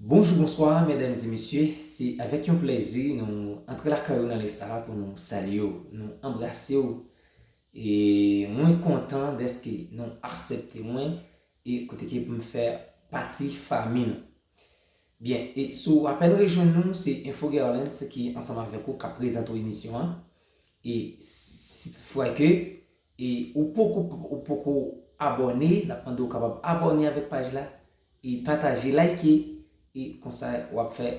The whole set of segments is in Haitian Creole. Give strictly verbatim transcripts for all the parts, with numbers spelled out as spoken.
Bonjou, bonswa, medam e mesye. Se avèk yon plèzi nou antre lakay ou nan lè sa a pou nou salye w, nou anbrase w. E mwen kontan dèske nou aksepte mwen e kote ke pou m fè pati fanmi nou. Byen, e si w apèn rejwenn nou, se Info Gerlens ki ansanm avèk ou k ap prezante w emisyon an. E si toutfwa ke e ou poko, ou poko abòne, n ap mande w kapab abòne avèk paj la, e pataje, like, e konsa w ap fè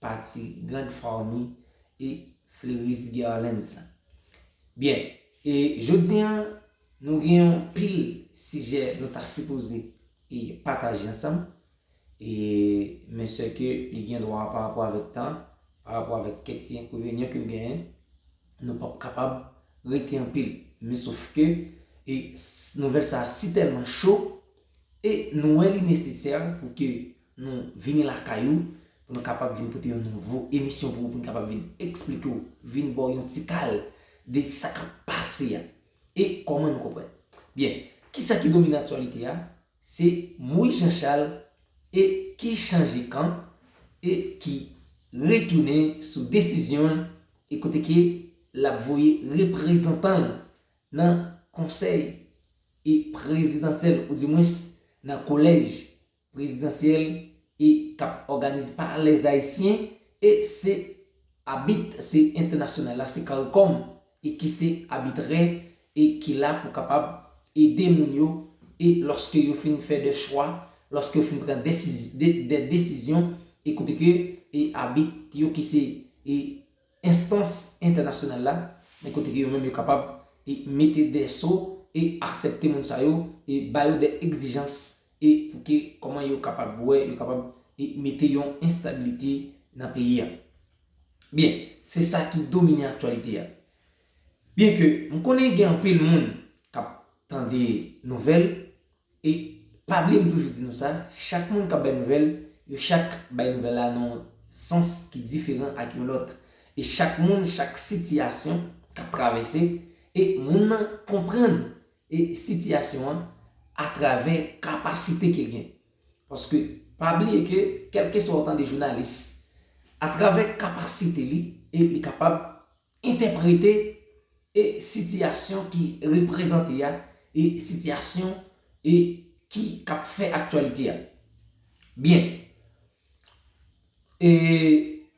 pati grand fanmi e Fleuris Gerlens la. Byen, e jodi a, nou gen yon pil sijè nou ta sipoze e pataje ansanm, e men sèke li gen dwa pa rapò avèk tan, pa rapò avèk kèk ti enkonvenyan ke m genyen, nou p ap kapab rete anpil. Men sof ke e s- nouvèl sa a si tèlman cho, e nou wè li nesesè pou ke nou vini lakay ou, pou nou kapab vin pote yon nouvo emisyon pou ou, pou nou kapab vin eksplike w, vin ba w yon ti kal de sa k ap pase a, e kòman nou konprann. Byen, kisa ki domine aktyalite a? Se Moïse Jean Charles e ki chanje kan e ki retounen sou desizyon l, e kote ke l ap voye reprezantan l nan konsèy e prezidansyèl, oudimwens nan kolèj prezidansyèl, e k ap òganize pa Lèzayisyen, e se abit, se entènasyonal la, se CARICOM, e ki se abitrè, e ki la pou kapab ede moun yo, e lòske yo fin fè de chwa, lòske yo fin pran desiz- de, de desizyon, e kote ke e abit yo ki se e enstans entènasyonal la, men kote ke yo menm yo kapab e mete de so e aksepte moun sa yo, e ba yo de egzijans, e pou ke kòman yo kapab wè, yo kapab e mete yon enstabilite nan peyi a. Byen, se sa ki domine aktyalite a. Byen ke m konnen gen anpil moun k ap tande nouvèl, e pa bliye m toujou di nou sa, chak moun k ap bay nouvèl, yo chak bay nouvèl la nan yon sans ki diferan ak yon lòt. E chak moun, chak sitiyasyon k ap travèse, e moun nan konprann e sitiyasyon an atravè kapasite ke l gen. Paske pa bliye ke kèlkeswa w tande jounalis, atravè kapasite li, e li kapab entèprete e sitiyasyon ki reprezante a, e sitiyasyon e ki k ap fè aktyalite a. Byen, e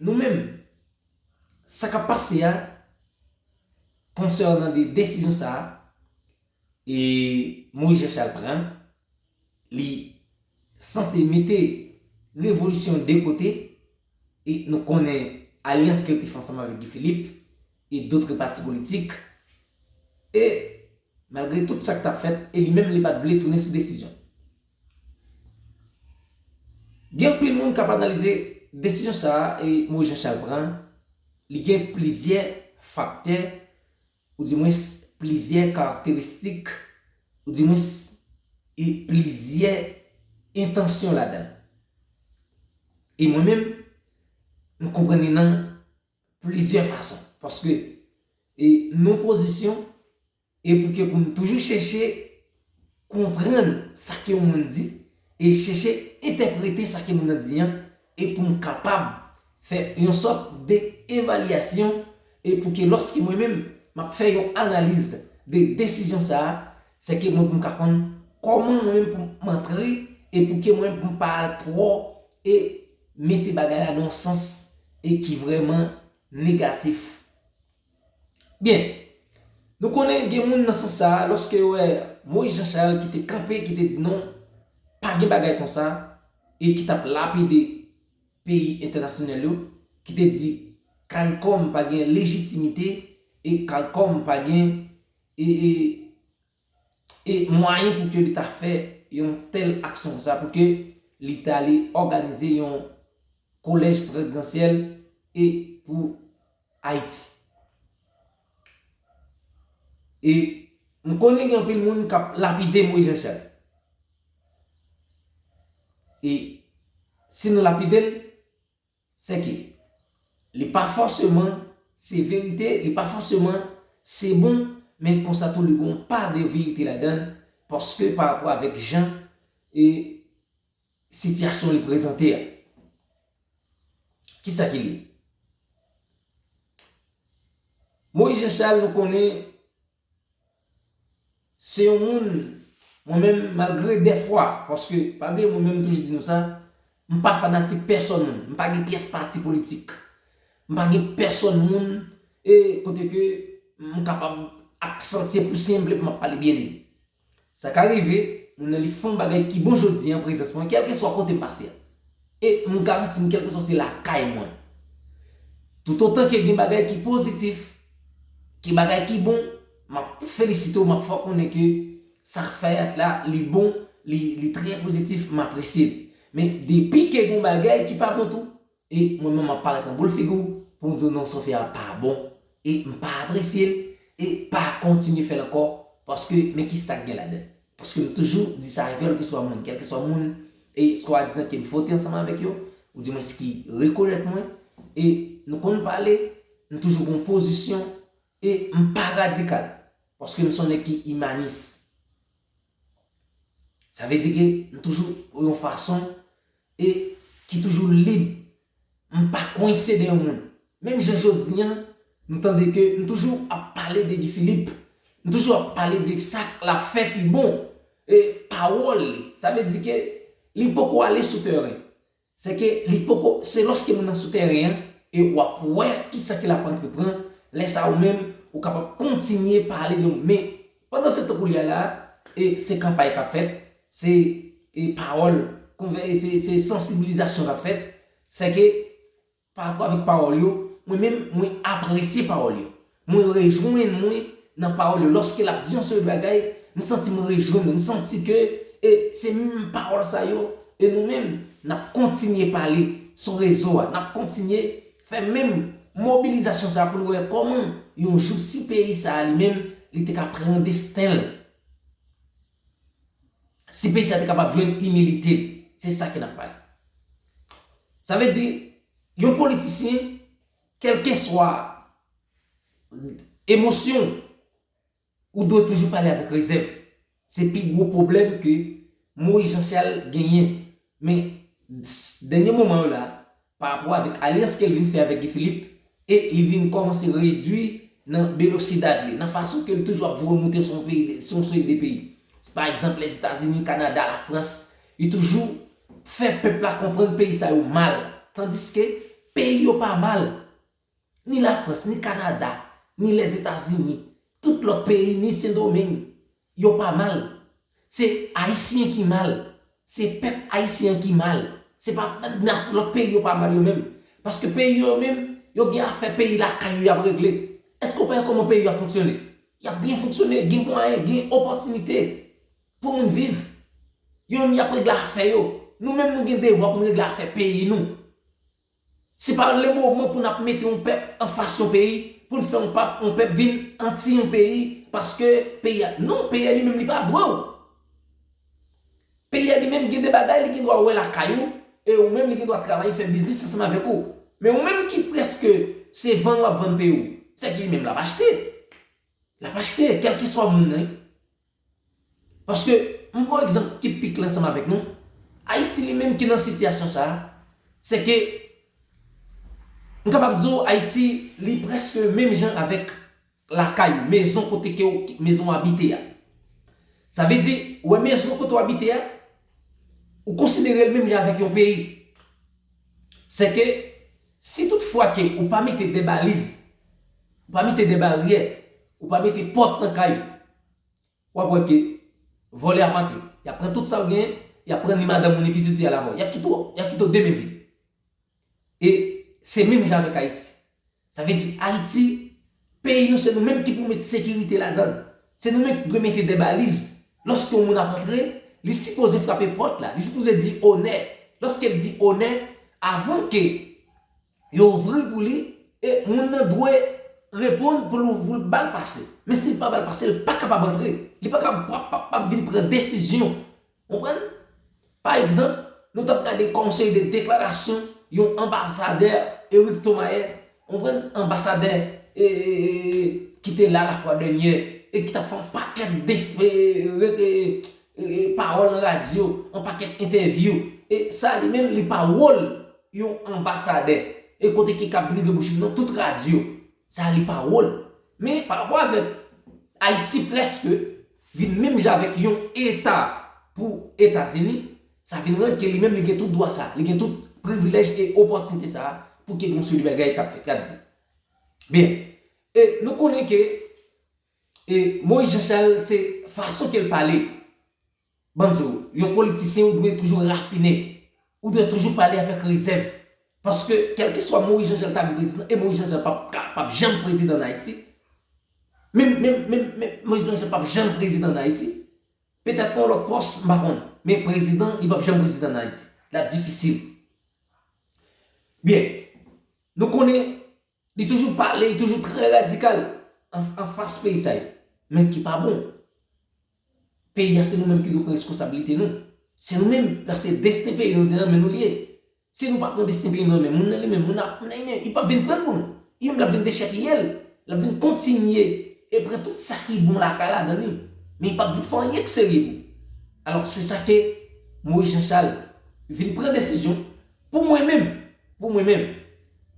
nou menm, sa k ap pase a konsènan de desizyon sa a, e Moïse Jean Charles pran, li sanse mete revolisyon de kote, e nou konnen alyans ke l te fè ansanm avèk Guy Philippe e dotre pati politik, e malgre tout sa k t ap fèt, e li menm li pa t vle tounen sou desizyon. Gen anpil moun k ap analize desizyon sa a e Moïse Jean Charles pran, li gen plizyè faktè, oudimwens plizyè karakteristik, oudimwens e plizyè entansyon ladan l. E mwen menm, m konprann li nan plizyè fason. Paske e nan pozisyon, e pou ke pou m toujou chèche konprann sa ke yon moun di, e chèche entèprete sa ke moun nan di an, e pou m kapab fè yon sòt de evalyasyon, e pou ke lòske mwen menm, m ap fè yon analiz de desizyon sa a, se ke mwen pou m ka konn kòman mwen menm pou m antre, e pou ke mwen pou m pa al twò, e mete bagay la nan yon sans, e ki vrèman negatif. Byen, nou konnen gen moun nan sans sa a, lòske yo wè Moïse Jean Charles ki te kanpe, ki te di non, pa gen bagay konsa, e ki t ap lapide peyi entènasyonal yo, ki te di CARICOM pa gen lejitimite, e CARICOM pa gen e, e, e mwayen pou ke li ta fè yon tèl aksyon konsa, pou ke li ta ale òganize yon kolèj prezidansyèl e pou Ayiti. E m konnen gen anpil moun k ap lapide Moïse Jean Charles. E si nou lapide l, se ke li pa fòseman se verite, li pa fòseman se bon, men konsa tou li gen yon pa de verite ladan l, paske pa rapò avèk jan e sitiyasyon li prezante a. Kisa ki li? Moïse Jean Charles, nou konnen, se yon moun, mwen menm, malgre dèfwa, paske, pa bliye, mwen menm, m toujou di nou sa, m pa fanatik pèsòn moun, m pa gen pyès pati politik, m pa gen pèsòn moun, e kote ke m kapab aksantye pou si m vle pou m ap pale byen de li. Sa ka rive, moun nan li fè yon bagay ki bon jodi an, prezans mwen, kèlkeswa kote m pase a. E m garanti nou, kèlkeswa se lakay mwen. Toutotan ke gen bagay ki pozitif, ke bagay ki bon, m ap felisite w, m ap fè w konnen ke sa k fèt la, li bon, li, li trè pozitif, m apresye l. Men depi ke gen yon bagay ki pa bon tou, e mwen menm m ap parèt nan boul figi w pou m di w non, sa w fè a pa bon, e m pa apresye l, e pa kontinye fè l ankò, paske men ki sa k gen ladan l. Paske m toujou di sa, kèlkeswa moun, kèlkeswa moun, e swadizan ke m fwote ansanm avèk yo, oudimwens ki rekonèt mwen, e nou konn pale, m toujou gen yon pozisyon, e m pa radikal, paske m se yon nèg ki imanis. Sa vle di ke m toujou yon fason e ki toujou lib. M pa kwense dèyè yon moun. Menm jan jodi an, nou tande ke m toujou ap pale de Guy Philippe, m toujou ap pale de sa l ap fè ki bon, e pawòl li. Sa vle di ke li poko ale sou tèren. Se ke li poko, se lòske moun nan sou tèren an, e w ap wè kisa ke l ap antreprann, lè sa a ou menm, ou kapab kontinye pale de, men pandan se tan koulye a la, e se kanpay k ap fèt, se, e pawòl, konvè-, se, se sansibilizasyon k ap fèt, se ke pa rapò avèk pawòl yo, mwen menm, mwen apresye pawòl yo. Mwen rejwenn mwen nan pawòl yo. Lòske l ap di yon seri de bagay, m santi m rejwenn mwen. M santi ke, e, se menm pawòl sa yo, e nou menm, n ap kontinye pale sou rezo a, n ap kontinye fè menm mobilizasyon sa a pou nou wè kòman yon jou si peyi sa a li menm, li te ka pran desten l. Si peyi sa a te kapab jwenn imilite l. Se sa ke n ap pale. Sa vle di, yon politisyen, kèlkeswa emosyon, ou dwe toujou pale avèk rezèv. Se pi gwo pwoblèm ke Moïse Jean Charles genyen. Men, dènye moman yo la, pa rapò avèk alyans ke l vin fè avèk Guy Philippe, e li vin kòmanse redui nan velosidad li, nan fason ke l toujou ap voye moute sou yon peyi, sou yon seri de peyi. Pa egzanp, Lèzetazini, Kanada, Lafrans, li toujou fè pèp la konprann peyi sa yo mal. Tandiske peyi yo pa mal. Ni Lafrans, ni Kanada, ni Lèzetazini, tout lòt peyi, ni Sendomeng, yo pa mal. Se Ayisyen ki mal. Se pèp ayisyen an ki mal. Se pa na-, lòt peyi yo pa mal yo menm. Paske peyi yo menm, yo gen afè peyi lakay yo y ap regle. Èske w pa wè kòman peyi yo ap fonksyone? Y ap byen fonksyone, gen mwayen, gen opòtinite pou moun viv. Yo menm y ap regle afè yo. Nou menm nou gen devwa pou n regle afè peyi nou. Se pa le moman pou n ap mete yon pèp anfas yon peyi, pou n fè yon pap, yon pèp vin anti yon peyi, paske peyi a, non, peyi a li menm li pa dwe w. Peyi a li menm gen de bagay li gen dwa wè lakay ou, e ou menm li gen dwa travay fè biznis ansanm avèk ou. Men ou menm ki prèske se vann w ap vann peyi w, se ki li menm l ap achte. L ap achte, kèlkeswa moun nan. Paske, m pran egzanp ki pik la ansanm avèk nou. Ayiti li menm ki nan sitiyasyon sa a, se ke, m kapab di w, Ayiti, li prèske menm jan avèk lakay ou, mezon kote ke w, mezon w abite a. Sa vle di, ou wè mezon kote w abite a, ou konsidere l menm jan avèk yon peyi. Se ke, si toutfwa ke ou pa mete de baliz, ou pa mete de baryè, ou pa mete pòt nan kay ou, w ap wè ke vòlè ap antre. Y ap pran tout sa w genyen, y ap pran ni madanm ou, ni pitit ou, y al avè w. Y ap kite w, y ap kite w de men vid. E se menm jan avèk Ayiti. Sa vle di Ayiti, peyi nou, se nou menm ki pou met sekirite ladan l. Se nou menm ki dwe mete de baliz. Lòske yon moun ap antre, li sipoze frape pòt la, li sipoze di onè. Lòske l di onè, avan ke yo ouvri pou li, e moun nan dwe reponn pou l, pou l ba l pase. Men si l pa ba l pase, l pa kapab antre. Li pa kapab, p ap, p ap, p ap vin pran desizyon. Konprann? Pa egzanp, nou t ap gade konsèy de deklarasyon yon anbasadè Eric Thomayer, konprann, anbasadè, e, e, e, ki te la lafwa dènyè, e ki t ap fè yon pakèt de, e, e, e, e, e, pawòl nan radyo, yon pakèt entèvyou. E sa li menm, li pa wòl yon e kote ke k ap drive bouch li nan tout radyo. Sa li pa wòl. Men pa rapò avèk Ayiti prèske vin menm jan avèk yon eta pou Etazini, sa vin rann ke li menm li gen tout dwa sa, li gen tout privilèj e opòtinite sa pou ke gen yon seri de bagay k ap fèt, k ap di. Byen, e nou konnen ke e Moïse Jean Charles se fason ke l pale. Ban m di w, yon politisyen ou dwe toujou rafine. Ou dwe toujou pale avèk rezèv. Paske kèlkeswa Moïse Jean Charles ta vin prezidan, e Moïse Jean Charles p ap ka, p ap janm prezidan ann Ayiti. Menm, menm, menm, menm Moïse Jean Charles p ap janm prezidan ann Ayiti. Petèt nan yon lòt pòs, m pa konnen. Men prezidan, li p ap janm prezidan ann Ayiti. L ap difisil. Byen, nou konnen li toujou pale, li toujou trè radikal an, an fas peyi sa yo. Men ki pa bon. Peyi a se nou menm ki dwe pran reskonsablite nou. Se nou menm, paske desten peyi nou se nan men nou li ye. Si nou pa pran desten peyi nou nan men moun nan, li menm, moun nan, li p ap vin pran l pou nou. Li menm l ap vin dechèpiye l, l ap vin kontinye e pran tout sa ki bon lakay la nan li. Men li p ap vin fè anyen k serye pou. Alò se sa ke Moïse Jean Charles vin pran desizyon pou mwen menm, pou mwen menm.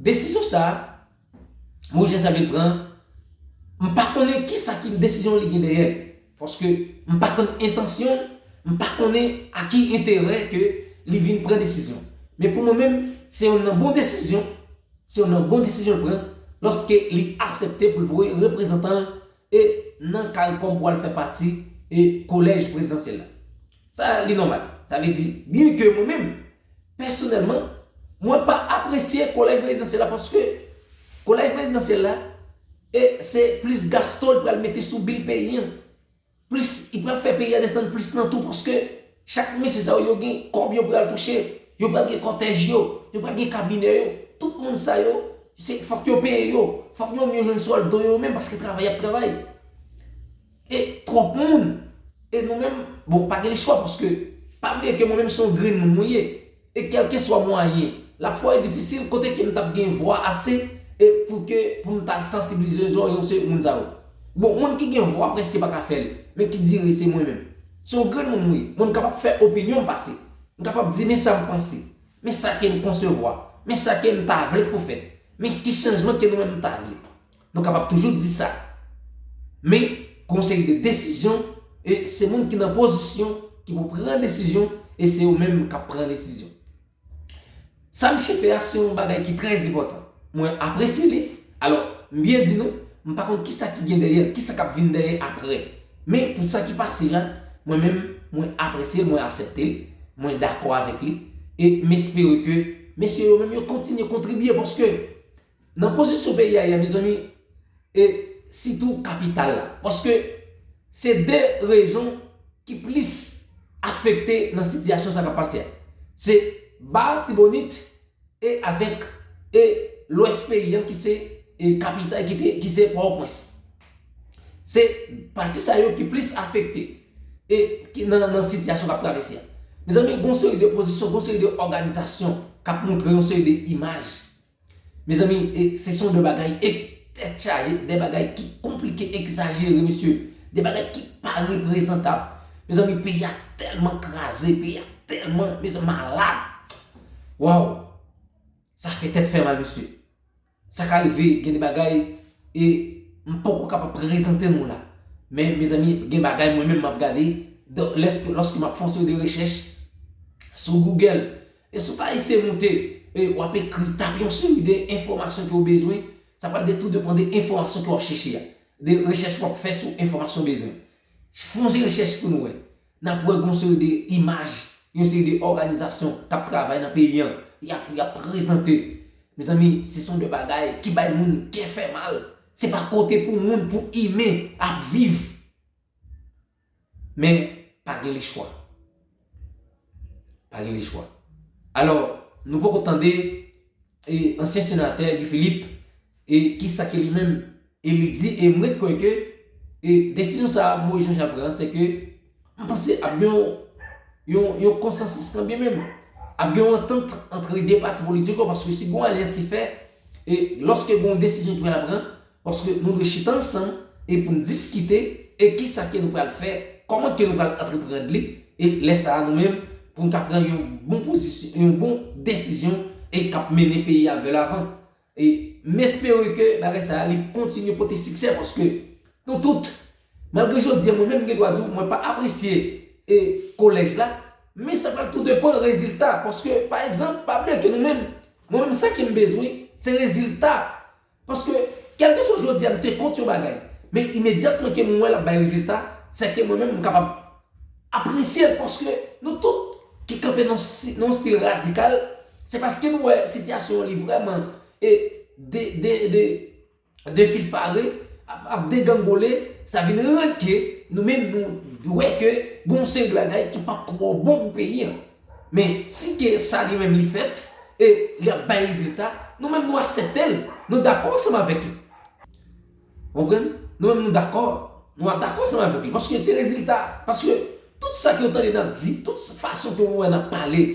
Desizyon sa a, Moïse Jean Charles vin pran, m pa konnen kisa ki desizyon li gen dèyè l. Paske m pa konn entansyon l, m pa konnen a ki enterè ke li vin pran desizyon. Men pou mwen menm, se youn nan bon desizyon, se youn nan bon desizyon l pran lòske li aksepte pou l voye reprezantan l e nan CARICOM pou al fè pati e kolèj prezidansyèl la. Sa li nòmal. Sa vle di, byen ke mwen menm, pèsonèlman, mwen pa apresye kolèj prezidansyèl la paske kolèj prezidansyèl la, e se plis gasto l pral mete sou bil peyi an. Plis, li pral fè peyi a desann plis nan tou paske chak mesye sa yo, yo gen kòb yo pral touche, yo pral gen kòtèj yo, yo pral gen kabinè yo. Tout moun sa yo, se fòk yo peye yo, fòk yo menm yo jwenn sòldo yo menm paske travay y ap travay. E twòp moun. E nou menm, bon, pa gen lechwa paske pa bliye ke mwen menm se yon grenn moun mwen ye. E kèlkeswa mwayen, l ap fò e difisil kote ke m t ap gen vwa ase e pou ke, pou m ta sansibilize yo yon seri moun sa yo. Bon, moun ki gen vwa prèske pa ka fè l, men ki dire se mwen menm. Se yon grenn moun mwen ye. Mwen m kapab fè opinyon m pase. M kapab di men sa m panse, men sa ke m konsevwa, men sa ke m ta vle pou fèt, men ki chanjman ke nou menm nou ta vle. Nou kapab toujou di sa. Men, gon seri de desizyon, e se moun ki nan pozisyon ki pou pran desizyon, e se yo menm k ap pran desizyon. Sa misye fè a, se yon bagay ki trè enpòtan. Mwen apresye li. Alò, m byen di nou, m pa konn kisa ki gen dèyè l, kisa k ap vin dèyè apre. Men, pou sa ki pase a, mwen menm, mwen apresye l, mwen aksepte l, mwen dakò avèk li, e m espere ke mesye yo menm yo kontinye kontribye, paske nan pozisyon peyi a ye a, mezanmi, e sitou kapital la. Paske se de rejyon ki plis afekte nan sitiyasyon sa k ap pase a. Se Ba Latibonit e avèk e lwès peyi an ki se e kapital, ki te, ki se Pòtoprens. Se pati sa yo ki plis afekte e ki nan, nan sitiyasyon k ap travèse a. Mezanmi, gon seri de pozisyon, gon seri de òganizasyon k ap montre yon seri de imaj. Mezanmi, e se son de bagay ek tèt chaje, de bagay ki konplike, egzajere, mesye. De bagay ki pa reprezantab. Mezanmi, peyi a tèlman kraze, peyi a tèlman, mezanmi, malad. Waw! Sa fè tèt fè mal, mesye. Sa ka rive, gen de bagay, e m poko kapab prezante nou la. Men, mezanmi, gen bagay mwen menm m ap gade, lòske, lòske m ap fè yon seri de rechèch sou Google, e si w ta eseye moute, e w ap ekri, tape yon seri de enfòmasyon ke w bezwen, sa pral de tou depann de enfòmasyon ke w ap chèche a, de rechèch w ap fè sou enfòmasyon w bezwen. Fè yon seri rechèch pou nou wè. N ap wè gon seri de imaj, yon seri de òganizasyon k ap travay nan peyi an, y ap, y ap prezante. Mezanmi, se son de bagay ki bay moun kè fè mal. Se pa kote pou moun, pou imen ap viv. Men, pa gen lechwa. Pa gen lechwa. Alò, nou poko tande e ansyen senatè Guy Philippe, e kisa ke li menm, e li di, e m ret kwè ke e desizyon sa a Moïse Jean Charles pran, se ke m panse ap gen yon, yon, yon konsansis kanmenm, ap gen yon antant ant de pati politik yo, paske si gen yon alyans ki fè, e lòske gen yon desizyon ki pral pran, paske nou dwe chita ansanm e pou n diskite e kisa ke nou pral fè, kòman ke nou pral antreprann li, e lè sa a nou menm, pou n ka pran yon bon pozisyon, yon bon desizyon e k ap mennen peyi a vè lavan. E m espere ke bagay sa a li kontinye pote siksè, paske nou tout, malgre jodi a mwen menm m gen dwa di w mwen pa apresye e kolèj la, men sa pral tou depann rezilta, paske pa egzanp pa bliye ke nou menm, mwen menm sa ke m bezwen se rezilta. Paske kèlkeswa jodi a m te kont yon bagay, men imedyatman ke m wè l ap bay rezilta, se ke mwen menm m kapab apresye l, paske nou tout ki kanpe nan si- nan yon stil radikal, se paske nou wè sitiyasyon an li vrèman e de, de, de, defilfare, ap, ap degangole, sa vin rann ke nou menm nou wè ke gen yon seri de bagay ki p ap twò bon pou peyi an. Men si ke sa li menm li fèt e li ap bay rezilta, nou menm nou aksepte l, nou dakò ansanm avèk li. Konprann? Nou menm nou dakò, nou ap dakò ansanm avèk li. Paske se rezilta, paske tout sa ke w tande n ap di, tout fason ke w wè n ap pale,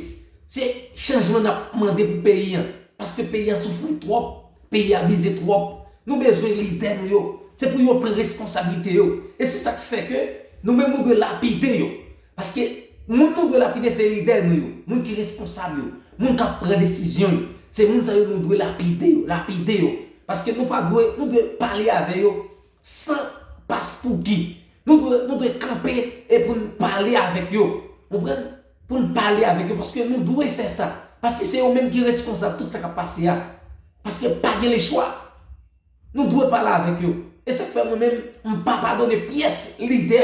se chanjman n ap mande pou peyi an. Paske peyi an soufri twòp, peyi a bize twòp. Nou bezwen lidè nou yo. Se pou yo pran responsablite yo. E se sa k fè ke nou menm nou dwe lapide yo. Paske moun nou dwe lapide se lidè nou yo, moun ki responsab yo, moun k ap pran desizyon yo. Se moun sa yo nou dwe lapide yo, lapide yo. Paske nou pa dwe, nou dwe pale avè yo san paspouki. Nou dwe, nou dwe kanpe e pou n pale avèk yo. Konprann? Pou n pale avèk yo, paske nou dwe fè sa. Paske se yo menm ki responsab tout sa k ap pase a. Paske pa gen lechwa. Nou dwe pale avèk yo. E sa k fè mwen menm, m pa padone pyès lidè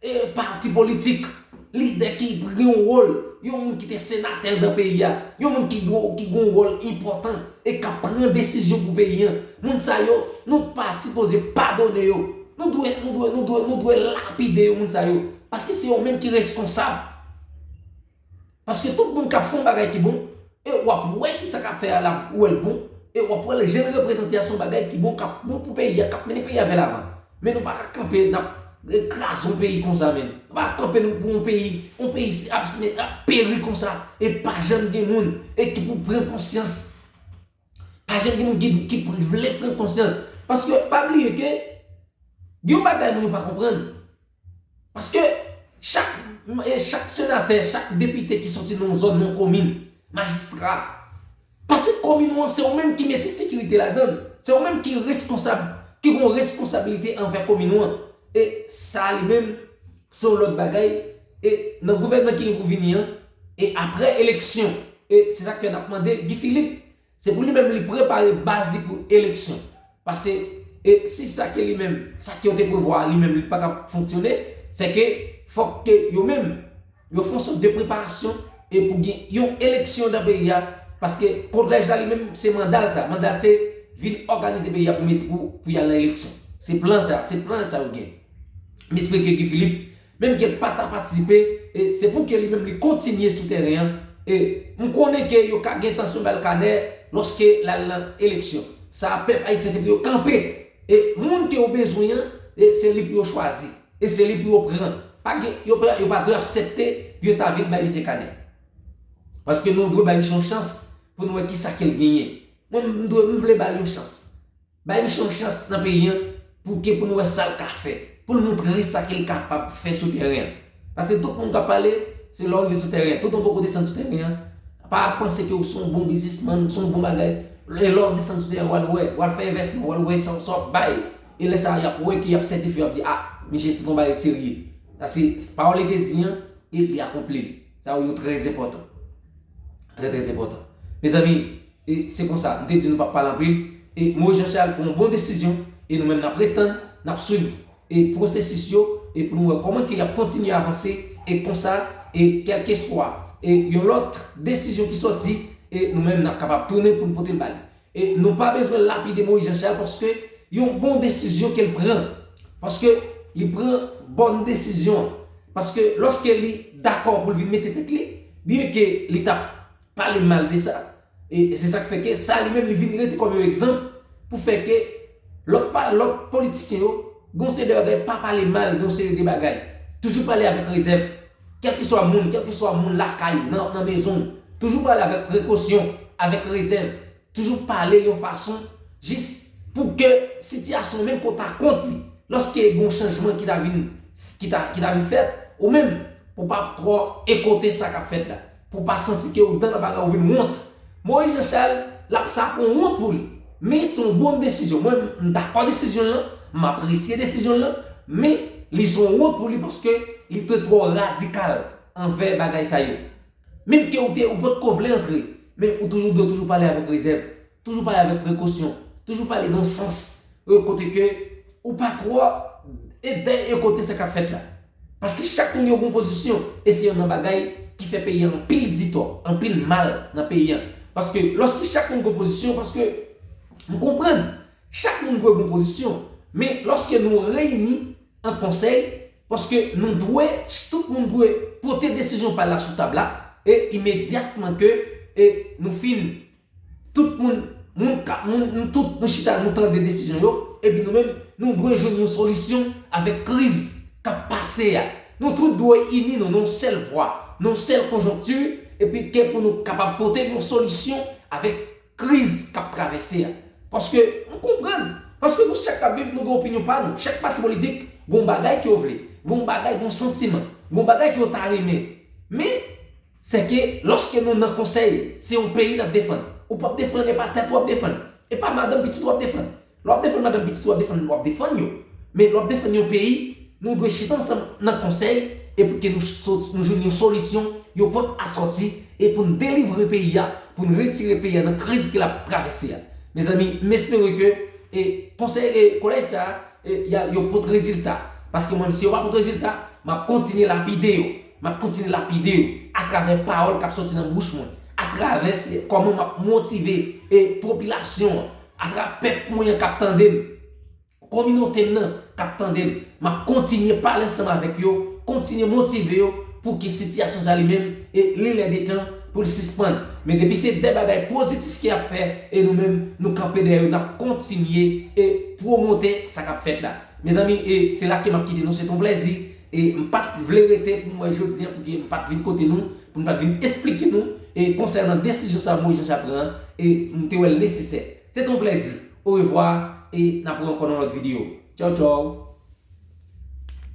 e pati politik, lidè ki gen yon wòl, yon moun ki te senatè nan peyi a, yon moun ki gen ki gen yon wòl enpòtan e k ap pran desizyon pou peyi an. Moun sa yo, nou pa sipoze padone yo. Nou dwe, nou dwe, nou dwe, nou dwe lapide yo, moun sa yo. Paske se yo menm ki reskonsab. Paske tout moun k ap fè yon bagay ki bon, e w ap wè kisa k ap fè a la, ou wè l bon, e w ap wè l jan l reprezante a se yon bagay ki bon, k ap bon pou peyi a, k ap mennen peyi a vè lavan. Men nou pa ka kanpe, n ap kraze yon peyi konsa, menm. Nou pa ka kanpe nou pou yon peyi, yon peyi ap, ap peri konsa, e pa janm gen moun, e ki pou pran konsyans. Pa janm gen moun ki, ki vle pran konsyans. Paske pa bliye ke gen yon bagay moun yo pa konprann. Paske chak, e chak senatè, chak depite ki soti nan yon zòn, nan yon komin, majistra, paske komin ou an, se ou menm ki mete sekirite ladan l. Se ou menm ki reskonsab, ki gen yon reskonsablite anvè komin ou an. E sa li menm, se yon lòt bagay. E nan gouvènman ki gen pou vini an, e apre eleksyon, e se sa k fè n ap mande Guy Philippe, se pou li menm li prepare baz li pou eleksyon. Paske, e si sa ke li menm, sa ke yo te prevwa a, li menm li pa ka fonksyone, se ke fòk ke yo menm, yo fè yon sòt de preparasyon e pou gen yon eleksyon nan peyi a, paske kolèj la li menm se manda l sa, manda l se vin òganize peyi a pou met pou, pou y al nan eleksyon. Se plan sa, se plan sa yo gen. M espere ke Guy Philippe, menm ke l pa ta patisipe, e se pou ke li menm li kontinye sou teren an. E m konnen ke yo ka gen entansyon ba l kanè lòske l al nan eleksyon. Sa a, pèp ayisyen, se pou yo kanpe. E moun ke yo bezwen an, e se li pou yo chwazi. E se li pou yo pran. Pa gen, yo pa, yo pa dwe aksepte pou yo ta vin bay misye kanè. Paske nou dwe bay misye yon chans pou nou wè kisa ke l genyen. Mwen, m dwe, m vle ba l yon chans. Bay misye yon chans nan peyi an pou ke pou nou wè sa l ka fè. Pou l montre sa ke l kapab fè sou teren an. Paske tout moun k ap pale, se lè w rive sou teren an. Toutan w poko desann sou teren an, pa panse ke w se yon bon biznismann, w se yon bon bagay. E lè w desann sou teren an, w al wè, w al fè envèsman, w al wè sa, sa w ap bay. E lè sa a, y ap wè ke y ap sètifye, y ap di, a, misye se yon bagay serye. Sa se pawòl li te di an, e li akonpli l. Sa yo trè enpòtan. Trè, trè enpòtan. Mezanmi, e se konsa, m te di nou p ap pale anpil. E Moïse Jean Charles pran yon bon desizyon. E nou menm n ap ret tann, n ap swiv e pwosesis yo. E pou nou wè kòman ke y ap kontinye avanse. E konsa, e kèlkeswa e yon lòt desizyon ki sòti, e nou menm n ap kapab tounen pou n pote l ba li. E nou pa bezwen lapide Moïse Jean Charles paske yon bon desizyon ke l pran. Paske li pran bòn desizyon an. Paske lòske li dakò pou l vin mete tèt li, byenke li t ap pale mal de sa, e, e se sa k fè ke sa li menm li vin rete kòm yon egzanp pou fè ke lòt pa, lòt politisyen yo, gen yon seri de bagay, pa pale mal de yon seri de bagay. Toujou pale avèk rezèv. Kèlkeswa moun, kèlkeswa moun lakay ou, nan, nan mezon w, toujou pale avèk prekosyon, avèk rezèv. Toujou pale yon fason jis pou ke sitiyasyon menm ke w ta kont li, lòske gen yon chanjman ki ta vin, ki ta, ki ta vin fèt, ou menm, pou w pa twò ekoute sa k ap fèt la, pou w pa santi ke w dan nan bagay, ou vin wont, Moïse Jean Charles, l ap sa pou wont pou li. Men se yon bon desizyon. Mwen, m dakò desizyon l lan, m apresye desizyon l lan, men li se yon wont pou li paske li te twò radikal anvè bagay sa yo. Menm ke ou te, ou potko vle antre, men ou toujou dwe toujou pale avèk rezèv, toujou pale avèk prekosyon, toujou pale nan sans e kote ke ou pa twò e dèyè e kote sa k ap fèt la. Paske chak moun yo gon pozisyon e se youn nan bagay ki fè peyi an anpil ditò, anpil mal nan peyi an. Paske lòske chak moun gon pozisyon, paske m konprann, chak moun dwe gon pozisyon, men lòske nou reyini an konsèy, paske nou dwe, tout moun dwe pote desizyon pa l la sou tab la, e imedyatman ke e nou fin, tout moun, moun ka, moun, nou tout, nou chita, nou tande desizyon yo, epi nou menm, nou dwe jwenn yon solisyon avèk kriz k ap pase a. Nou tout dwe ini nou nan yon sèl vwa, nan yon sèl konjonkti, epi ke pou nou kapab pote yon solisyon avèk kriz k ap travèse a. Paske, m konprann, paske nou chak k ap viv, nou gen opinyon pa nou. Chak pati politik gen yon bagay ke yo vle, gen yon bagay, gen yon santiman, gen yon bagay ke yo ta renmen. Men, se ke lòske nou nan konsèy, se yon peyi n ap defann. Ou p ap defann, e pa tèt ou w ap defann. E pa madanm pitit ou w ap defann. Lè w ap defann madanm pitit ou w ap defann, w ap defann yo. Men lè w ap defann yon peyi, nou dwe chita ansanm nan konsèy e pou ke nou, sot, nou jwenn yon solisyon, yon pòt a sòti e pou n delivre peyi a, pou n retire peyi a nan kriz ke l ap travèse a. Mezanmi, m espere ke e konsèy e kolèj sa a, e, y a, yo pot rezilta. Paske mwen, si yo pa pot rezilta, m ap kontinye lapide yo. M ap kontinye lapide yo atravè pawòl k ap sòti nan bouch mwen, atravè se, kòman m ap motive e popilasyon an, atravè pèp mwen an k ap tande m, kominote m nan k ap tande m. M ap kontinye pale ansanm avèk yo, kontinye motive yo pou ke sitiyasyon sa li menm e li lè de tan pou l sispann. Men depi se de bagay pozitif ke y ap fè e nou menm nou kanpe dèyè yo, n ap kontinye e pwomote sa k ap fèt la. Mezanmi, e se la ke m ap kite nou, se te yon plèzi. E m pa t vle rete pou m wè jodi a, pou ke m pa t vin kote nou, pou m pa t vin esplike nou e konsènan desizyon sa Moïse Jean Charles pran an, e m te wè l nesesè. Se te yon plèzi. Orevwa, e n ap wè ankò nan lòt videyo. Tchaw, tchaw.